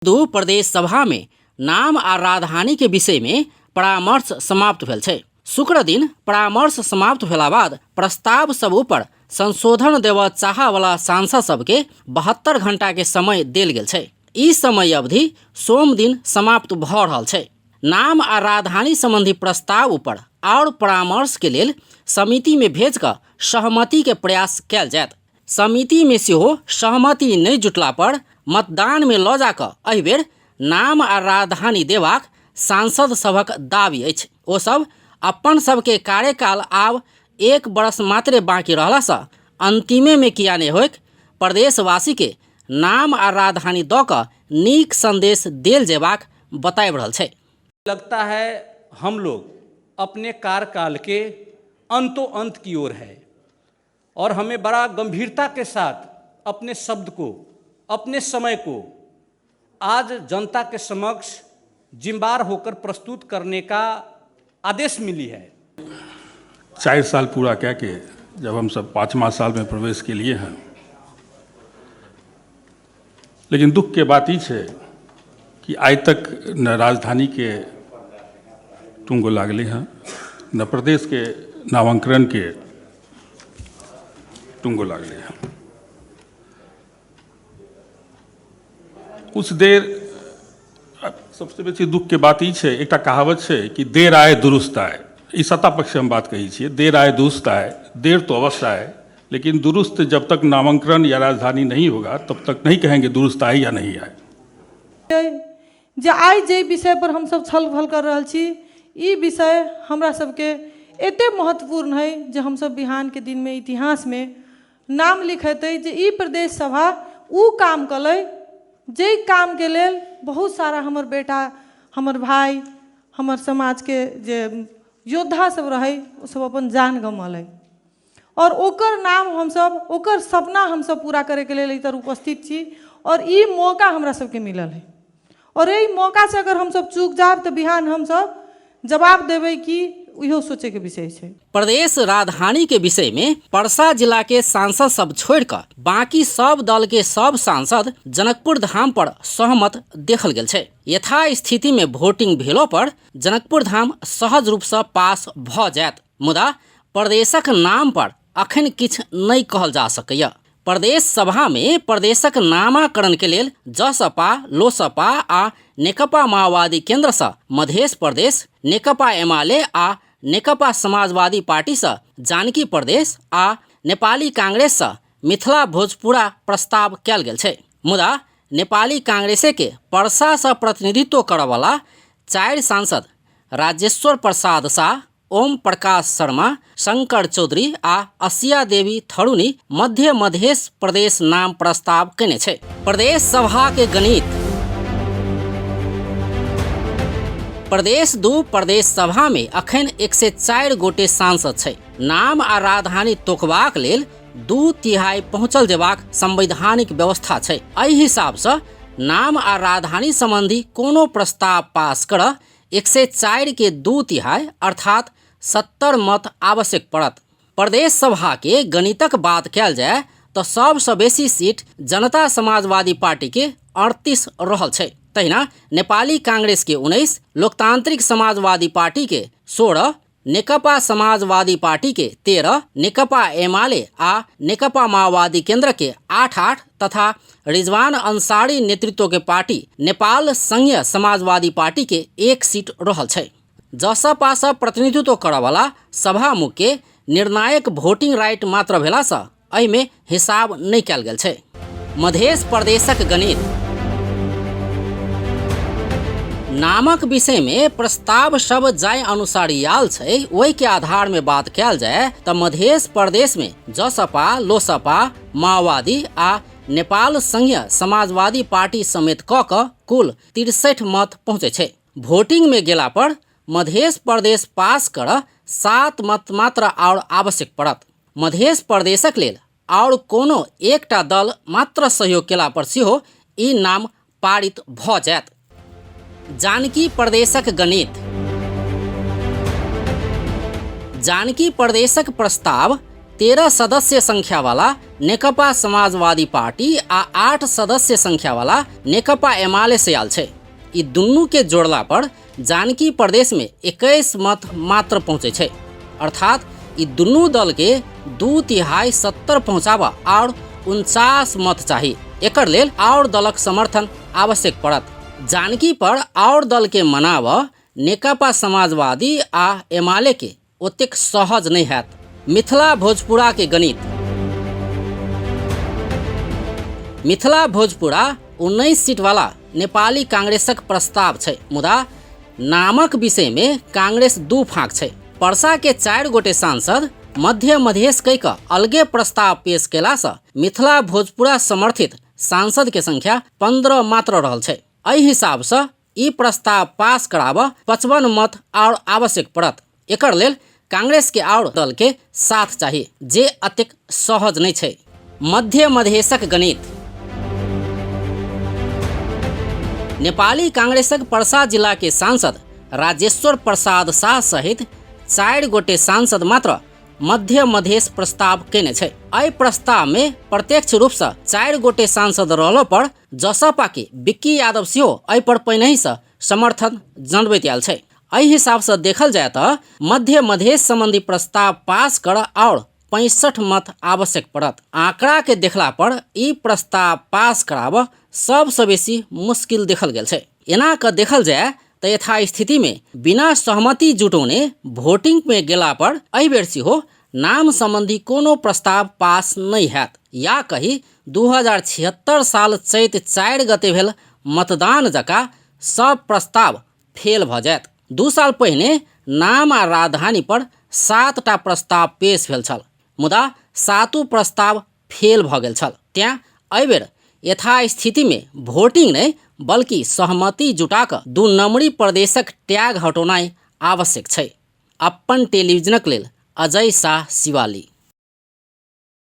दू प्रदेश सभा में नाम आ राजधानी के विषय में परामर्श समाप्त भेल छै। शुक्र दिन परामर्श समाप्त भेला बाद प्रस्ताव सब ऊपर संशोधन देबऽ चाहऽ वाला सांसद सबके 72 घंटा के समय देल गेल छै। ई समय अवधि सोम दिन समाप्त भऽ रहल छै। नाम आ राजधानी संबंधी प्रस्ताव ऊपर आओर परामर्श के लेल समिति में भेज कऽ सहमति के प्रयास कयल जायत। समिति में सेहो सहमति नहि जुटला पर मतदान में लऽ जा कऽ एहि बेर नाम आ राजधानी देबाक सांसद सभक दावी अछि। ओ सब अपन सबके कार्यकाल आब एक बरस मात्रे बाकी रहला सँ अंतिमे में किया नहि होइक, प्रदेशवासी के नाम आ राजधानी दऽ कऽ नीक संदेश देल जेबाक बताबि रहल छै। लगता है हम लोग अपने कार्यकाल के अंतो अंत की ओर है और हमें बड़ा गंभीरता के साथ अपने शब्द को, अपने समय को आज जनता के समक्ष जिम्मेदार होकर प्रस्तुत करने का आदेश मिली है। 4 साल पूरा कह के जब हम सब 5वां साल में प्रवेश के लिए हैं, लेकिन दुख के बात ई छै कि आइ तक न राजधानी के टुंगो लागले हैं, न प्रदेश के नामांकन के टुंगो लागले हैं। कुछ देर सबसे बेसी दुख के बात ई छै, एकटा कहावत छै कि देर आए दुरुस्त आए। ई सत्ता पक्ष हम बात कहै छियै, देर आए दुरुस्त आए, देर तो अवश्य आए, लेकिन दुरुस्त जब तक नामांकन या राजधानी नहीं होगा तब तक नहीं कहेंगे दुरुस्त आए या नहीं आए। जे आइ जे विषय पर हमसब छलफल कर रहल छी, ई विषय हमरा सबके एते महत्वपूर्ण है जे हमसब बिहान के दिन में इतिहास में नाम लिखेतै जे ई प्रदेश सभा उ काम कलै जे काम के लेल बहुत सारा हमर बेटा, हमर भाई, हमर समाज के जे योद्धा सब रहै ओ सब अपन जान गमौलै और ओकर नाम हमसब, ओकर सपना हमसब पूरा करैके लेल एहितर उपस्थित छी और ई मौका हमरा सबके मिलल है और एहि मौका से अगर हमसब चूक जायब तऽ बिहान हमसब जवाब देबै कि इहो सोचैके विषय छै। प्रदेश राजधानी के विषय में परसा जिला के सांसद सब छोड़ कऽ बाकी सब दल के सब सांसद जनकपुर धाम पर सहमत देखल गेल छै। यथास्थिति में वोटिंग भेलो पर जनकपुर धाम सहज रूप से पास भऽ जायत, मुदा प्रदेशक नाम पर अखन किछु नहि कहल जा सकैए। प्रदेश सभा में प्रदेशक नामाकरण के लेल जसपा, लोसपा आ नेकपा माओवादी केंद्र सँ मधेश प्रदेश, नेकपा एमाले आ नेकपा समाजवादी पार्टी सँ जानकी प्रदेश आ नेपाली कांग्रेस सँ मिथिला भोजपुरा प्रस्ताव कयल गेल छै। मुदा नेपाली कांग्रेसे के परसा सँ प्रतिनिधित्व करऽवला 4 सांसद राजेश्वर प्रसाद शाह, ओम प्रकाश शर्मा, शंकर चौधरी आ असिया देवी थरुनी मध्य मधेश प्रदेश नाम प्रस्ताव कयने छै। प्रदेश सभा के गणित। प्रदेश 2 प्रदेश सभा में अखन 104 गोटे सांसद छै। नाम आ राजधानी तोकबाक लेल 2/3 पहुंचल जेबाक संवैधानिक व्यवस्था छै। एहि हिसाब सँ नाम आ राजधानी संबंधी कोनो प्रस्ताव पास करऽ 104 के 2/3 अर्थात 70 मत आवश्यक पड़त। प्रदेश सभा के गणितक बात कयल जाय तऽ सबसँ बेसी सीट जनता समाजवादी पार्टी के 38 रहल छै। तहिना नेपाली कांग्रेस के 19, लोकतांत्रिक समाजवादी पार्टी के 16, नेकपा समाजवादी पार्टी के 13, नेकपा एमाले आ नेकपा माओवादी केंद्र के 8-8 तथा रिजवान अंसारी नेतृत्व के पार्टी नेपाल संघीय समाजवादी पार्टी के 1 सीट रहल छै। जसपा सँ प्रतिनिधित्व करऽवला सभामुख के निर्णायक वोटिंग राइट मात्र भेला सँ एहिमे हिसाब नहि कयल गेल छै। मधेश प्रदेशक गणित। नामक विषय में प्रस्ताव सब जाय अनुसार आयल छै ओहि के आधार में बात कयल जाय तऽ मधेश प्रदेश में जसपा, लोसपा, माओवादी आ नेपाल संघीय समाजवादी पार्टी समेत कऽ कऽ कुल 63 मत पहुँचै छै। वोटिंग में गेला पर मधेश प्रदेश पास करऽ 7 मत मात्र आओर आवश्यक पड़त। मधेश प्रदेशक लेल आओर कोनो एकटा दल मात्र सहयोग केला पर सेहो ई नाम पारित भऽ जायत। जानकी प्रदेशक गणित। जानकी प्रदेशक प्रस्ताव 13 सदस्य संख्या वाला नेकपा समाजवादी पार्टी आ 8 सदस्य संख्या वाला नेकपा एमाले से आयल छै। ई दुनू के जोड़ला पर जानकी प्रदेश में 21 मत मात्र पहुँचे छै। अर्थात ई दुनू दल के 2/3 70 पहुँचाबऽ आओर 49 मत चाही। एकर लेल आओर दलक समर्थन आवश्यक पड़त। जानकी पर आओर दल के मनाबऽ नेकपा समाजवादी आ एमाले के ओतेक सहज नहि हैत। मिथिला भोजपुरा के गणित। मिथिला भोजपुरा 19 सीट वाला नेपाली कांग्रेसक प्रस्ताव छै, मुदा नामक विषय में कांग्रेस 2 फाँक छै। परसा के 4 गोटे सांसद मध्य मधेश कहि कऽ अलगे प्रस्ताव पेश केलासँ मिथिला भोजपुरा समर्थित सांसद के संख्या 15 मात्र रहल छै। एहि हिसाबसँ ई प्रस्ताव पास कराबऽ 55 मत आओर आवश्यक पड़त। एकर लेल कांग्रेस के आओर दल के साथ चाही, जे अतेक सहज नहि छै। मध्य मधेशक गणित। नेपाली कांग्रेसक परसा जिला के सांसद राजेश्वर प्रसाद शाह सहित 4 गोटे सांसद मात्र मध्य मधेश प्रस्ताव केने छै। एहि प्रस्ताव में प्रत्यक्ष रूप से 4 गोटे सांसद रहलो पर जसपा के विक्की यादव सेहो एहि पर पहिनहि से समर्थन जनबैत आयल छै। एहि हिसाब से देखल जाय तऽ मध्य मधेश संबंधी प्रस्ताव पास कर और 65 मत आवश्यक पड़त। आंकड़ा के देखला पर ई प्रस्ताव पास कराबऽ सबसँ बेसी मुश्किल देखल गेल छै। एना कऽ देखल जाय तऽ यथास्थिति में बिना सहमति जुटौने वोटिंग में गेला पर एहि बेर सेहो नाम संबंधी कोनो प्रस्ताव पास नहि हैत, या कही 2076 साल चैत 4 गते भेल मतदान जकाँ सब प्रस्ताव फेल भऽ जायत। 2 साल पहिने नाम आ राजधानी पर 7टा प्रस्ताव पेश भेल छल, मुदा 7 प्रस्ताव फेल भऽ गेल छल। तें एहि बेर यथास्थिति में वोटिंग नहि बल्कि सहमति जुटा कऽ 2 नम्बरी प्रदेशक टैग हटौनाइ आवश्यक छै। अपन टेलीविजनक लेल अजय शाह शिवाली।